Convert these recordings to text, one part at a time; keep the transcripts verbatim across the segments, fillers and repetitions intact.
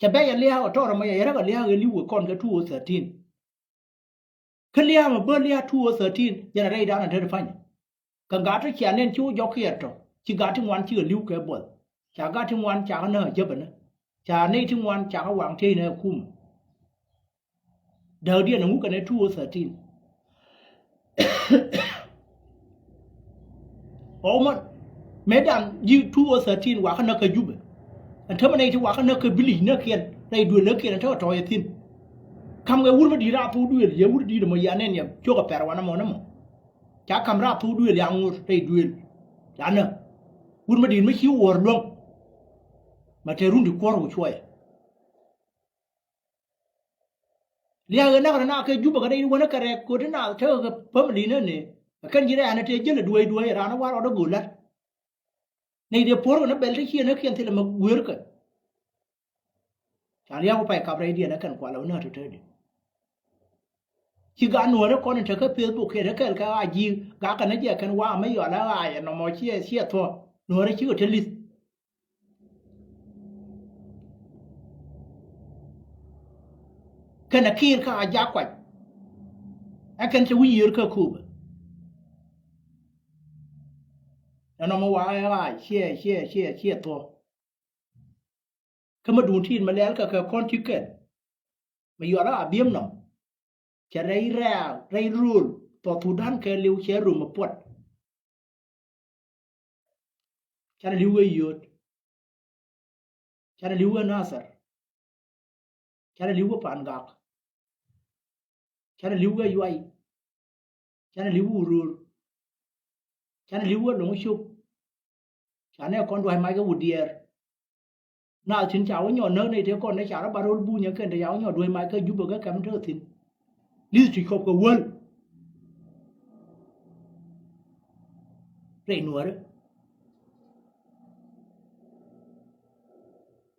Cɛ bɛ̈c a lia̱a̱ ɔ tɔɔr ɛmɔ yɛ rɛk a lia̱a̱ ɛ li̱w kɛ kɔn kɛ two o thirteen. Kä lia̱a̱ mɛ bä lia̱a̱ two o thirteen jɛn a rɛydan a tet pa̱ny. Kɛ gat tɔ cia nɛn ci wä jɔk kiɛɛr tɔ ci gat ti ŋuan cikɛ li̱w kɛ buɔth. Ca gat ti ŋuan ca kä näk a jäpänä. Ca nɛy ti ŋuan ca kä waŋ tieyni ɛ kumä. Dääkdiɛn ɛŋu kɛnɛ two o thirteen. Ɣɔw mɔ mëëdan ji̱ two o thirteen wakä näk kä Jubɛ. Ɛn tämɛ nɛy ti wakä näk kä Bilic näkiɛn rɛy duël näkiɛn ɛn tekɛ tɔ̱ɔ̱c ɛ thi̱n. Ka̱m kɛ wur mi di̱i̱t raap thok duëël yɛ wur di̱i̱t ɛmɔ ya nɛn yɛ cio̱k ɛ pɛr wanɛ mɔ nɛ mɔ. Ca ka̱m raap thok duëël ya ŋot rɛy duëël. Ya nä wur mi di̱i̱t mi ci wuɔ̱ɔ̱r luäŋ. Ma te run ti kuɔ̱r ku cuɔyɛ. Lia̱a̱ ɣän näk rɔ na kɛ Jubɛ kɛ rɛy wänä kɛ rɛk ko̱t ti naath tekɛ kɛ family ni ni. Ɛ kɛn ji̱ rɛ̈ɛ̈n ɛ tëë jäl ɛ dueec dueec ɛ raan ɛ wa̱r rɔɔdɛ go̱o̱l la̱t. Nɛy dee puɔ̱r kɛn ɛ bɛl ti ciɛ näkiɛn thilɛ mɛ gueerkɛ. Ca lia̱a̱ ku pay kap rɛydiɛn ɛ kɛn kualɛ wä näk tɔ̱tɔ̱diɛn. Ci gat nuäärä kɔn in te kä Facebook kiɛ te kɛl kɛ ɣaac ji̱ gakɛ ni jɛ kɛn wa̱a̱ mi yɔal ɛ ɣaac ɛ nɔmɔ ciɛ ciɛ thuɔ̱k nuäärä cikɛ te li̱th. Kɛnɛ kiir kä a jak kuac. Ɛ kɛn te wi̱i̱ yiër kä Kuubä. Ɛnɔ mi wa ɛ ɣaac ciɛ ciɛ ciɛ ciɛ thuɔ̱k. Kä mi duun tiit mi lɛl kɛ kɛ kɔn ti kɛn. Mi yual a bi̱em nɔm. Cɛ rɛy rɛ̈ɛ̈k rɛy rööl South Sudan kɛɛliw cɛ rom mi puɔt. Canɛ li̱w wee Yio̱o̱t. Canɛ li̱w wee Nathɛr. Canɛ li̱w wee Pangak. Canɛ li̱w wee Yuay. Canɛ li̱w wee Uror. Canɛ li̱w wee Lo̱ŋ Cop. Canɛ kɔn dua̱c mac kɛ wut diɛɛr. Naath tin ca wä nyɔk näk nɛy tëë kɔn ni ca rɔ bar ɣöl bunyä kɛn te ca wä nyɔk duec mac kä Jubɛ kä kɛm te thi̱n. Li̱th ti cuɔp kɛ wäl. Rɛy nuäärä.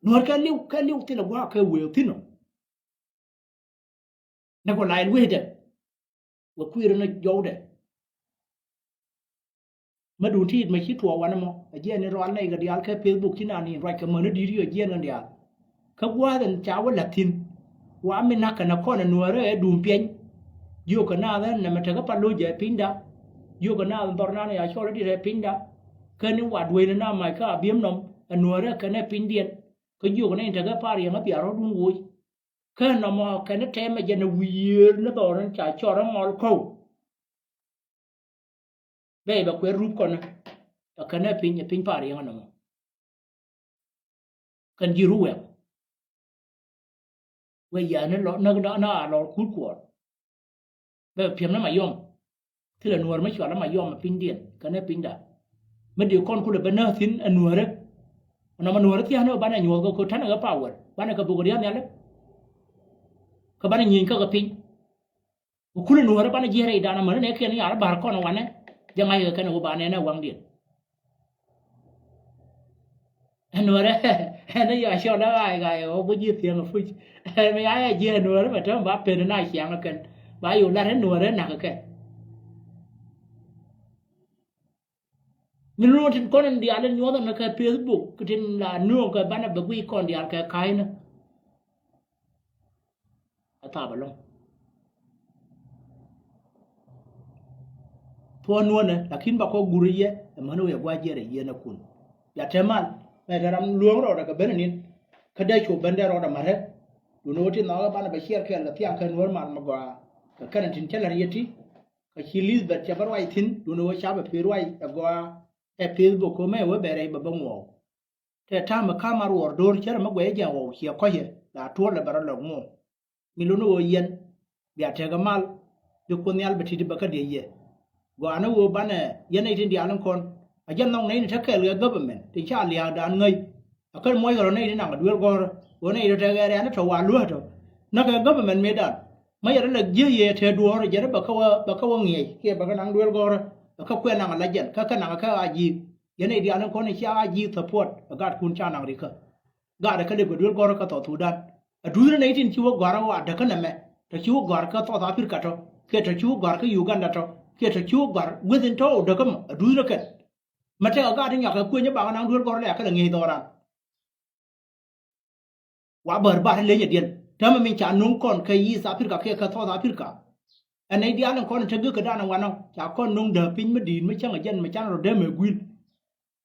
Nuäär kɛ li̱w kɛ li̱w thilɛ gua̱a̱k kɛ wëë thi̱n ɔ. Ni ku la̱a̱c wecdɛ wä kui̱r ni jɔwdɛ. Mä duun ti̱i̱t mä ci tuɔɔk wanɛ mɔ a jiɛn ni rual nɛy kɛ diaal kɛ Facebook ci naan in ruac kɛ mäni di̱i̱t yɔ jiɛn kɛn diaal. Kä gua̱a̱th ɛn ca wä la̱th thi̱n wa mi na̱k kɛn a kɔn ɛ nuäärä ɛ duun piɛny. Jiökɛ naath ɛn nɛmɛ tekä pa loc ɛ pinyda. Jiökɛ naath ɛn dhɔr naan ɛ ya cɔl ɛ di̱t ɛ pinyda. Kä ni wat wecni na mac kä a bi̱em nɔm ɛ nuäärä kɛn ɛ pinydiɛn. Kä jiökɛ nɛy in tekä pa riɛŋ ɛ bia rɔ̱dun woc. Kä nɔmɔ kɛn tɛmɛ jɛn wi̱i̱ yiëër ni dhɔr in ca cɔr in ŋɔl ko̱w. Bɛ bɛ kuɛr rup kɔn ɛ kɛn ɛ piny ɛ piny par yɛn nɔmɔ. Kɛn ji̱ ru wɛk wɛ yɛ ni lɔ ni a lɔ kut kuɔr. Bɛ piɛm ni Mayɔm. Thilɛ nuɔr mi cual ni Mayɔm ɛ pinydiɛn kɛn ɛ pinyda. Mi dee kɔn kulɛ bɛ näk thi̱n ɛ nuɔrɛ. Nɔmɔ nuɔrɛ thia̱a̱n ni banɛ nyuɔth kɛ ko̱ ta̱nɛ kɛ power banɛ kɛ bok ria̱a̱n nhiali. Kɛ banɛ nyieny kä kɛ piny. Kɛ kulɛ nuɔrɛ banɛ jiɛɛrɛ i̱ danɛ mäni nɛ kiɛn i̱ ya̱r bar kɔn wanɛ. Jɛ ŋa̱c kɛ kɛn ɛ wä banɛ ɛn ɛ waŋdiɛn. Ɛn wärɛ ɛn ɛ yɔ cɔl ɛ ɣaac ɣaac ɛ ɣɔk bä ji̱ thiäŋ ɛ puc. Ɛn mi ya yɛ jiɛ ɛn wärɛ mɛ tääm ba pen ɛ na ciaŋ ɛ kɛn ba yɛ wä lat ɛn wärɛ nak ɛ kɛn. Mi lo̱n tin kɔn in diaal in nyuɔth ɛn kɛ Facebook kɛ tin la nööŋ kɛ banɛ bɛ guic kɔn diaal kɛ ka̱cnä. Ɛ thap ɛlɔ̱ŋ. Thuɔ̱ɔ̱n nuɔ̱nɛ lakin ba kɔk gur yɛ ɛmäni wëë gua̱c jiɛt ɛ yieen ɛ kun. Bia te mal mɛ te ram luɔ̱ɔ̱ŋ rɔɔdɛ kɛ ben ɛ nin. Kä dee cu ben dee rɔɔdɛ ma̱t rɛt. Duundɛ ɣöö ti nhɔɔk ɛ banɛ bɛ ciɛɛr kɛɛl kɛ thiaŋ kɛ nuɔ̱ɔ̱r mal mɛ gɔaa kɛ kɛn ɛ tin cä la̱t yɛ ti. Kä ci Elizabeth cɛ bä ruac thi̱n duundɛ ɣöö ca bɛ pee ruac ɛ gɔaa. Ɛ Facebook ko̱mɛ wee bɛ rɛy bɛ bä ŋuɔɔk. Tɛ ta̱a̱mɛ ka̱m a ruɔɔr do̱r cärɛ mi guɛc jɛ ɣɔw ciɛ kɔ̱cɛ la tuɔ̱l lɛ bɛ rɔ lɛ ŋuɔ̱ɔ̱ŋ. Mi luni ɣöö yɛn bia tekɛ mal bi Kuoth Nhial bɛ ti̱ti̱ bɛ kä diec yɛ. Gɔaa ni ɣöö banɛ yɛn nɛy tin diaal in kɔn a jɛ nhɔk nɛy ni te kɛɛl kɛ government tin ca lia̱a̱kdan ŋäc. A kän muɔckɛ rɔ nɛy tin naŋ a duel gɔ̱rä ɣöö nɛy tɔ tekɛ rɛ̈n tɔ wa luäk tɔ näkɛ government mëëdan. Mä yɛ rɔ lɛ jiäk yɛ te duɔ̱ɔ̱r jɛ rɔ bɛ kä wä bɛ kä wä ŋiɛc kiɛ bɛ kä naŋ duel gɔ̱rä bɛ kä kuɛ naŋ a la jɛn kä kä naŋ a kä a ji̱i̱k. Yɛn nɛy diaal in kɔn in cia a ji̱ support ɛ gatkun ca naŋ rikä. Gat ɛ kä lep kɛ duel gɔ̱rä kä South Sudan. Ɛ duuth ni nɛy tin ci wä gɔ̱rä wa däkä nɛmɛ tɔ ci wä gɔ̱r kä South Africa tɔ kiɛ tɔ ci wä gɔ̱r kä Uganda tɔ kiɛ tɔ ci wä gɔ̱r within tɔ wä däkä mɔ ɛ duuth ni kɛn. Mɛ tɛk ɛ gat in nyɔak kɛ kueny ɛ bak ɛ naŋ duel gɔ̱rä lɛ a kä lɛ ŋi̱i̱c dhɔran. Wa bär bar leny adiɛn. Täämɛ min ca no̱ŋ kɔn kɛ East Africa kiɛ kɛ South Africa. Ɛn nɛy diaal in kɔn in te gek kɛ dan in wanɔ ca kɔn no̱ŋ dääk piny mi di̱i̱t mi cäŋ ɛ jɛn mi can rɔ dee mɛ guil.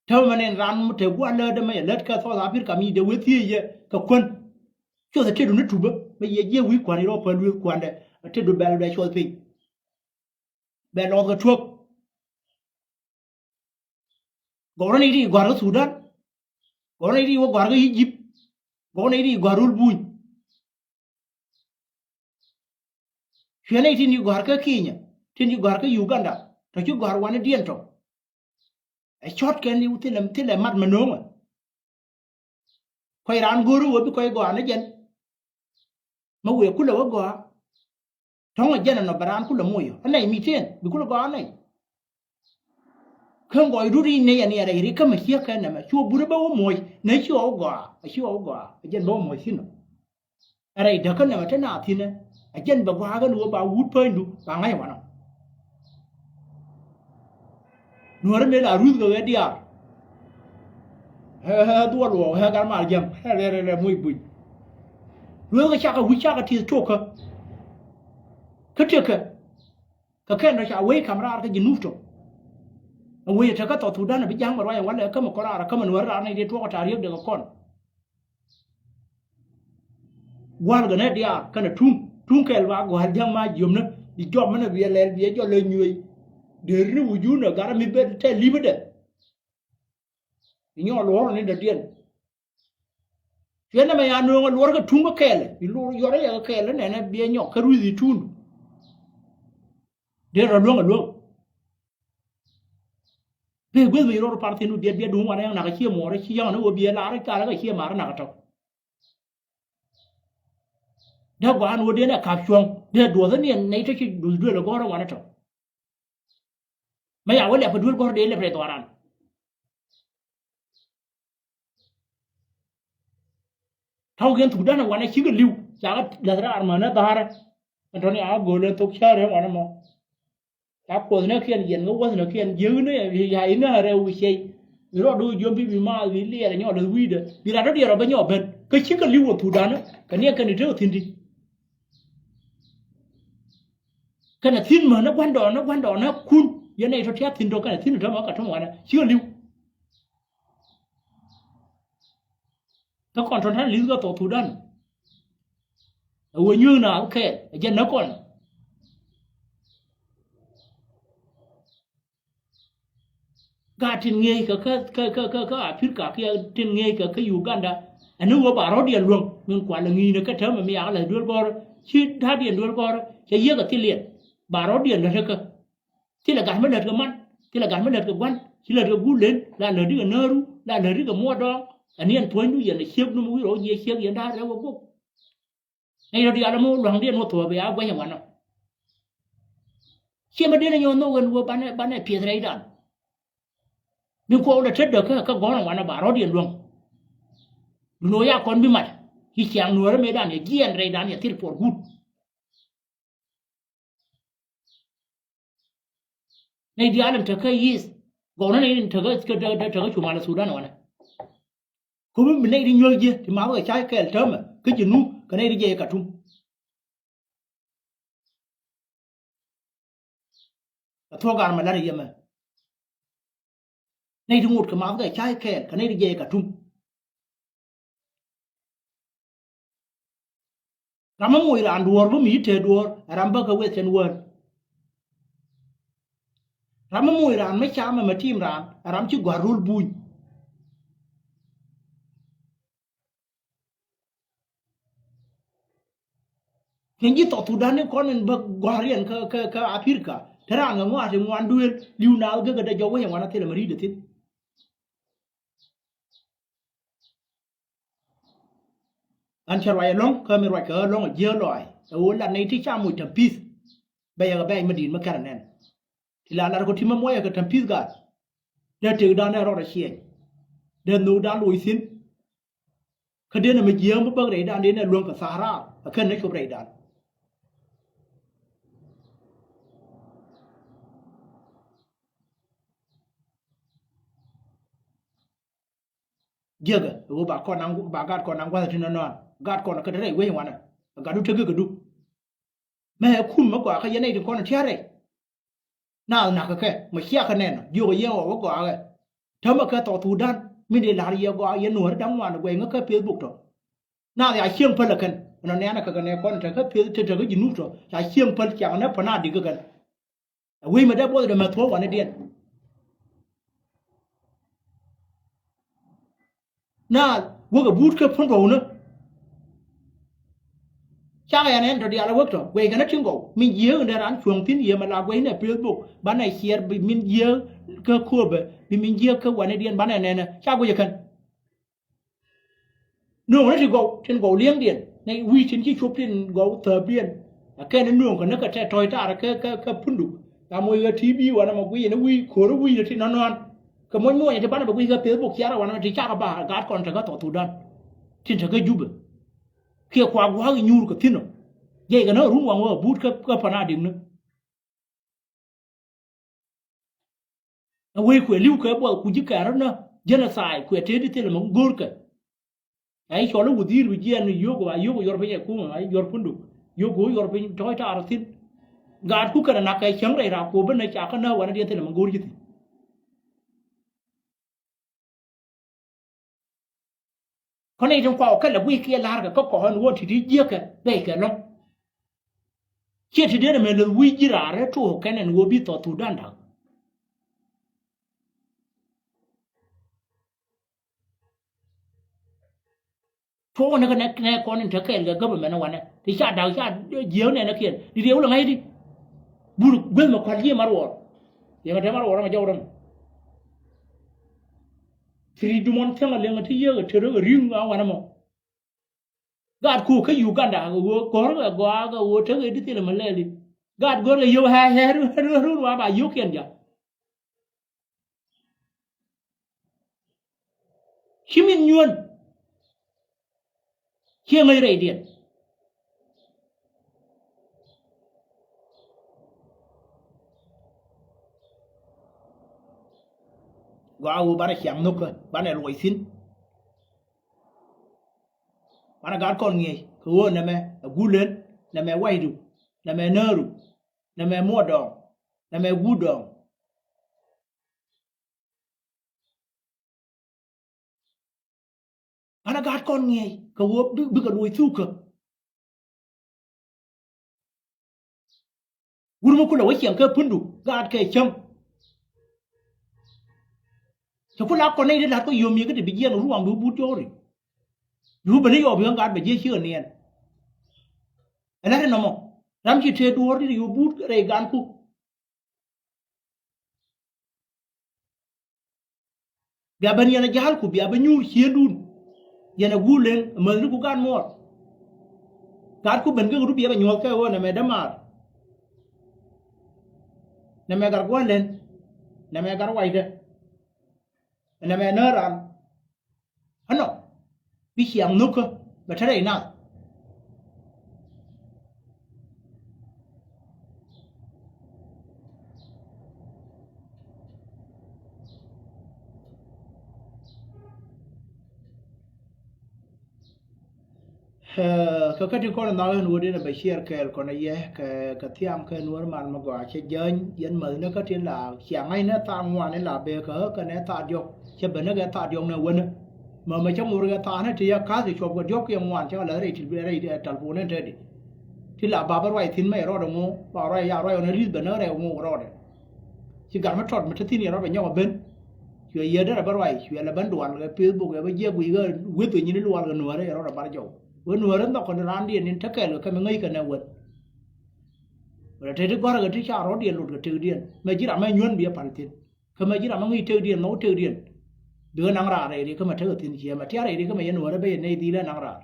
Täämɛ mɛn in ran mi te gua̱a̱r läätdä mɛ yɛ lät kɛ South Africa mi dee wee thiec yɛ kɛ kuän. Cuɔth ɛ tetdu ni tupä mɛ yɛ jiɛ wi̱i̱ kua̱n irɔ päl wi̱i̱ kua̱ndɛ ɛ tetdu bɛl bɛ cuɔth piny. Bɛ lɔth kɛ tuɔ̱k. Gɔw rɔ nɛy ti gɔ̱a̱r kä Thudan. Gɔw rɔ nɛy ti wä gɔ̱a̱r kä Egypt. Gɔw rɔ nɛy ti gɔ̱a̱r rul buny. Cuɛ nɛy tin ci gɔ̱a̱r kä Kenya, tin ci gɔ̱a̱r kä Uganda, tɔ ci gɔ̱a̱r wanidiɛn tɔ. Ɛ cɔt kɛn liw thilɛ, thilɛ mat mɛ no̱o̱ŋä. Kɔc raan go̱o̱ri wee bi kɔc gɔaa ni jɛn. Mɛ wëë kulɛ wä gɔaa. Tɔ̱ŋ ɛ jɛn ɛnɔ bɛ raan kulɛ moc ɔ. Ɛ nɛy mi tëën bi kulɛ gɔaa nɛy. Kä ŋɔɔy dut i̱ nɛy ɛ ni ɛ rɛy ri kä mɛ ciek kɛ nɛmɛ cu buri bä wä moc nɛ ci ɣɔw gɔaa, ɛ ci ɣɔw gɔaa ɛ jɛn bä wä moc thi̱n ɔ. Ɛ rɛy däk kä nɛmɛ te na thi̱nɛ ɛ jɛn bɛ gɔaa kä ni wä ba wut pänydu ba ŋa̱c wanɔ. Nuɔ̱ɔ̱ri mëë la ruth kɛ ɣɛ diaal. Ɣɛ, ɣɛ, ɣɛ dhuɔl wä, ɣɛ gat mal jiäŋ, ɣɛ rɛ, rɛ, rɛ moc buny. Lueekä cakɛ wi̱c cakɛ tieth tokä. Kä tekɛ. Kɛ kɛn rɔ ca wec ka̱m raar kä Jinub tɔ. Ɛ wec ɛ tekä South Sudan ɛ bi ja̱ŋ bɛ ruac ɛ walɛ kä mɛ kɔn raar ɛ kä mɛ nuɔ̱ɔ̱ri raar nɛy dee tuɔɔk ɛ ta̱a̱ riekdɛ kɛ kɔn. Gua̱l kɛ nɛ diaal kɛnɛ tuŋ, tuŋ kɛɛl ba gua̱l ja̱ŋ ma jiömnä, bi jɔm mɛnɛ bi ɛ lɛl bi ɛ jɔl ɛ nyuey. Deri ni wujun ɛ gat mi ben tɛ li̱pdɛ. Bi nyɔk luɔr ni dɔ̱diɛn. Cuɛ nɛmɛ ya nööŋ ɛ luɔr kɛ tuŋ kä kɛɛl, bi luɔr yɔr ɛ yɛ kɛ kɛɛl nɛnɛ bi ɛ nyɔk kä rui̱th i̱ tuun. Dee rɔ luäŋ ɛ luäŋ. Bi gueth mi rɔ par thin wi̱diɛt biɛt duŋ wanɛ nak ɛ cie muɔɔr ɛ ci yäŋ ni wä bi ɛ lar ɛ kar ɛ kɛ cie mar nak ɛ tɔ̱. Dee gua̱a̱n wä dee nɛ ka̱p cuɔ̱ŋ dee duɔth ni ɛn nɛy tɔ ci duth duël ɛ gɔ̱r ɛ wanɛ tɔ. Mɛ ya wä lɛp kɛ duël gɔ̱r dee lɛp rɛy dhɔaran. Tɔ̱ kɛn thukdan ɛ wanɛ cikɛ li̱w ca kɛ läth raar mänä dha̱a̱rä. Ɛn tɔ̱ni a go̱o̱l ɛn thok cäär ɛ wanɛ mɔ. Ca kuɔth nä kiɛn yɛn ŋä wäth nä kiɛn jiäk ni ya inä rɛw wi̱c cɛy. Bi rɔɔdu jiöm bi bi maath bi liɛɛr ɛ nyɔɔl ɛ wi̱i̱dä bi rat dɔ̱diɛn rɔ bä nyɔɔl ben kä cikɛ li̱w wä thukdan kɛ niɛ kɛn i̱ te wä thi̱n ti. Kɛnɛ thi̱n mäni gua̱ndɔɔŋni gua̱ndɔɔŋni kun yɛn nɛy tɔ tiath thi̱n tɔ kɛnɛ thi̱n tɔ mɛ kɛ tɔ̱ mɛ wanɛ cikɛ li̱w. Kä kɔn tɔ̱ ta̱n li̱th kɛ South Sudan. Ɛ wee nyuöth naath kɛɛl ɛ jɛn näk kɔn. Gaat tin ŋi̱eec kɛ kä kä kä kä Africa kiɛ tin ŋi̱eec kɛ kä Uganda. Ɛn ni wee ba rɔ̱diɛn luäŋ min kualɛ ŋi̱i̱nɛ kä täämɛ mi yakä lät duel gɔ̱rä ci da̱diɛn duel gɔ̱rä cɛ yiëk ɛ thiliɛn ba rɔ̱diɛn lät kä. Thilɛ gat mi lät kɛ man, thilɛ gat mi lät kɛ gua̱n, ci lät kɛ gulen la lät di kɛ nääru la lät di kɛ muɔdɔɔŋ. Ɛn ni ɛn puɔ̱nydu yɛn ɛ ciek nu mi wi̱i̱ rɔ jiɛ ciek yɛn da̱a̱r rɛw ɛ guɔ̱k. Nɛy tɔ diaal ɛmɔ lua̱ŋdiɛn wä thuɔ̱ɔ̱p ɛ a gua̱c ɛ wanɔ. Ciɛ mɛ den ɛ nyɔɔn nhɔk ɣän wä banɛ banɛ piɛth rɛydan. Bi kuɔw lɛ tetdä kä kä gɔ̱rä wanɔ ba rɔ̱diɛn luäŋ. Dun wä ya kɔn bi mat ci ciaŋ nuäärä mëëdan yɛ jiɛɛn rɛydan yɛ thil puɔr guut. Nɛy diaal in te kä East gɔw ni nɛy in te kä te kä cumal Sudan wanɛ. Kä mi bi nɛy ti nyuäk jiɛ ti math kɛ cay kɛɛl täämɛ kä Jinub kɛ nɛy ti jiɛc ɛ Katum. Ɛ thuɔ̱k gat mɛ lat ɛ yɛmɛ. Nɛy ti ŋot kɛ math kɛ cay kɛɛl kɛ nɛy ti jiɛc ɛ Katum. Ram mi moc raan duɔ̱ɔ̱r bä mi ci tëë duɔ̱ɔ̱r ɛ ram bä kɛ weth cɛn wäär. Ram mi moc raan mi cam ɛmɛ tim raan ɛ ram ci gɔ̱a̱r rol buny. Kɛn ji̱ South Sudan ni kɔn in bä gɔ̱a̱r yɛn kä kä kä Africa te raan kɛ ŋɔaat in ŋuan duëël li̱w naath gekä dee jɔk wec in ŋuan a thilɛ mɛ ri̱i̱dɛ thil. An cɛ ruac ɛlɔ̱ŋ kä mi ruac kɛ ɣä ɛlɔ̱ŋ ɛ jiäk lɔaac ɛ ɣöö lat nɛy ti ca moc ta̱m pi̱th. Bɛ yɛ kɛ bɛ̈ɛ̈c mi di̱i̱t mi kɛr ɛnɛn ti la lat kɛ ti mi muɔyɛ kɛ ta̱m pi̱th gaat. Dee tëkdan ɛ rɔɔdɛ ciɛny dee nhökdan loc thi̱n. Kä dee nɛ mi jiääm bi bäk rɛydan dee nɛ luäŋ kɛ tha̱a̱r raar ɛ kɛn nɛ cop rɛydan. Jiäkä ɛ ɣöö ba kɔn naŋ, ba gat kɔn naŋ gua̱th ti nɔnɔan. Gat kɔn kä te rɛy wec wanɛ. Ɛ gatdu tekɛ kädu. Mɛ ɛ kum mi gɔaa kä yɛn nɛy tin kɔn tia̱a̱ rɛy. Naath nakä kɛ mɛ ciakä nɛn jiök ɛ yɛn ɣɔw ɛ gɔaa ɛ. Täämɛ kɛ South Sudan min dee la̱r yɛ gɔaa yɛ nuɔ̱ɔ̱ri da̱ŋ ŋuan guɛy ŋä kä Facebook tɔ. Naath ya cieŋ päl ɛ kɛn ɛnɔ nɛɛnɛ kɛ kɛ nɛ kɔn te kä Junub tɔ ca cieŋ päl ciaŋ nɛ päl na dik kä kɛn. Ɛ wec mɛ dee buɔth dee mɛ thuɔ̱k wanɛ diɛn. Na wäkɛ buut kä pun rɔw ni. Cakɛ yɛn ɛn tɔ diaal a wäk tɔ guɛy kɛn a tin gɔw min jiääk in dee raan cuɔ̱ŋ thi̱n yɛ mɛ la guɛy ni a Facebook banɛ ciɛɛr bi min jiääk kä kööbɛ bi min jiääk kä wanɛ diɛn banɛ nɛnɛ ca guic ɛ kɛn. Nööŋ ni ti gɔw tin gɔw li̱eŋdiɛn ni wi̱i̱ tin ci cop tin gɔw thääpdiɛn. Ɛ kɛn ni nööŋ kɛ ni kɛ tɛt tɔ̱c taar kä kä kä punduk. Ram wec ɣä ti bi wanɛ mɛ gui̱i̱ ni wi̱i̱ ko̱ri wi̱i̱ ni ti nɔnɔan. Kɛ muɔ̱ny muɔ̱ny ti banɛ bɛ gui̱i̱ kä Facebook ciarɛ wanɛ ti cakɛ ba gaat kɔn tekä South Sudan. Tin tekä Jubɛ kiɛ kua gua̱a̱k inyuur kɛ thi̱n ɔ. Jiɛc kɛ ni run waŋ wä buut kä kä pan a di̱kni. Ɛ wec kuɛ li̱w kɛ buɔth ku ji̱ kɛɛr rɔ nä genocide kuɛ tëëdi thilɛ mɛ go̱o̱rkɛ. Ɛ i̱ cɔl i̱ wudhiir bi jiɛɛn ni yio̱k ba yio̱k yuɔr piny ɛ kumɛ ba yuɔr punduk. Yio̱k ku yuɔr piny tɔ̱ɔ̱c taar thi̱n. Gaat ku kɛn ɛ nak kɛ cäŋ rɛy rak ku bi nä ca kä nä wanɛ diɛn thilɛ mɛ go̱o̱r ji̱ thi̱n. Kɔn i̱ tin kuaw kɛ lɛ guic kiɛ la̱rkɛ kä kɔn wä ti̱ti̱ jiäkɛ bɛy kɛ lɔ̱ŋ. Ciɛ ti diɛn ɛmɛ leth wi̱i̱ ji̱ raar rɛ tuɔɔk kɛn ɛn wä bi South Sudan da̱k. Tuɔɔk ni kɛ nɛ kɔn in te kɛɛl kɛ government wanɛ ti ca da̱k ca jiääk nɛnɛ kiɛn di riɛw lɛ ŋa̱cdi. Bur gueth mɛ kua̱l ji̱ mar wɔɔr. Yɛmɛ te mar wɔɔr ɛmɛ jɔw rɛm. Freedom ɔn thiäŋ a liŋ a ti yiëë kɛ tër kɛ ri̱ŋ a wanɛ mɔ. Gaat ku kä Uganda kɛ ɣöö gɔ̱r kɛ gɔaa kɛ ɣöö tekɛ di thilɛ mɛ lɛɛli. Gaat gɔ̱r kɛ yio̱w hɛ hɛ run wa ba yio̱kiɛn ja̱. Ci min nyuɔ̱n. Ciɛ ŋäc rɛydiɛn. Gɔaa ɣöö banɛ ciaŋ nhökä banɛ luɔc thi̱n. Banɛ gaat kɔn ŋiɛc kɛ ɣöö nɛmɛ ɛ gulen, nɛmɛ wacdu, nɛmɛ nääru, nɛmɛ muɔt dɔɔŋ, nɛmɛ guut dɔɔŋ. Banɛ gaat kɔn ŋiɛc kɛ ɣöö bi, bikɛ luɔc thukä. Wur mi kulɛ wä ciɛŋ kɛ pundu gaat kɛ cäŋ. Cɛ ku la kɔn nɛy ti la̱t kä yom yɛ kä ti bi jiɛn ruaŋ bi wä but jɔɔri. Bi wä ben i̱ yɔɔp yɔ̱ŋ gaat bɛ jiɛ cikɛ niɛn. Ɛ la̱t inɔmɔ ram ci tëë duɔ̱ɔ̱r ti ti yɔ but rɛy gaanku. Bia ben yɛn a ja̱a̱lku bia ben nyuur ciëëndun. Yɛn a guul leŋ a mäthniku gan muɔɔr. Gaatku ben kä ɣöö du bia bɛ nyuɔ̱th kɛ ɣöö nɛmɛ dämaar. Nɛmɛ gat gua̱n len. Nɛmɛ gat waydä. Nɛmɛ nääran. Ɛnɔ bi ciaŋ nhökä bɛ te rɛy nath. Ɛ, kä kä ti kɔn in nhak in wä di nɛ bɛ ciɛɛr kɛɛl kɔn ɛ yɛ kɛ, kɛ thiaŋ kɛ nuɔ̱ɔ̱r man mi gɔaa cɛ jäny yɛn mäthni kä tin la ciaŋ ŋa̱cnɛ thaak ŋuan in la bee kä ɣä kɛnɛ thaak diɔ̱k cɛ ben ni kɛ thaak diɔ̱k nɛ wänä. Mɛ mɛ cä ŋo̱r kɛ thaak ni ti yɛ ka̱th i̱ cuɔp kɛ diɔ̱k kiɛ ŋuan cä kɛ läth rɛy ti rɛy, ɛ, talpon in te di. Ti la bap bä ruac thi̱n mɛ rɔɔdɛ ŋo̱o̱ ba ruac ya ruac ɣɔn ɛ li̱th ben ni rɛw ŋo̱o̱ rɔɔdɛ. Ci gat mi tɔt mi te thi̱n yɛ rɔɔdɛ nyɔk ɛ ben. Cuɛ yiëë derɛ bä ruac cuɛ lɛ ben dual kɛ Facebook ɛ bä jiɛk wi̱i̱ ɣä weth kɛ nyin i̱ lual kɛ nuäärä yɛ rɔɔdɛ bar jɔw. Wee nuäärä nhɔk kɔn raan diɛn in te kɛɛl kɛ kɛ mi ŋäc kɛ nɛ wän. Wala te ti gɔ̱rä kɛ ti ca rɔɔdiɛn lot kɛ tekdiɛn mɛ ji̱ ram mɛ nyuän bi ɛ pal thi̱n. Kä mɛ ji̱ ram mɛ ŋi̱i̱c tekdiɛn nhɔk tekdiɛn. Bikɛ naŋ raar rɛy ri kä mɛ tekɛ thi̱n ciɛ mɛ tia̱r rɛy ri kä mɛ yɛn nuäärä ben yɛ nɛy dhilɛ naŋ raar.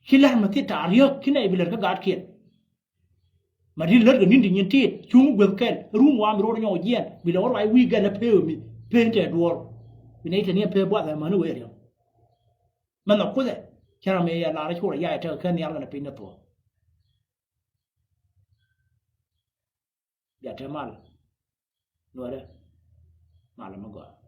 Ci la̱r mɛ thit ta̱a̱ riäk ci nɛy bi lät kä gaatkiɛn. Mɛ di̱t lät kɛ ni̱n ti nyin tiit cuŋ gueth kɛl run wa mi ro̱o̱d nyɔk jiɛn bi lɛ wä ruac wi̱i̱ gɛl ɛ pee mi pee tɛ duɔ̱ɔ̱r. Bi nɛy te ni ɛ pee buath ɛ mäni wee riäk. Mɛ nhɔk kuthɛ cä ram mi yɛ lar ɛ cor ɛ yac ɛ tekɛ kɛ nhial kɛnɛ piny ni thuɔ̱ɔ̱. Bia te mal. Nuɔrɛ, malɛ mi gɔaa.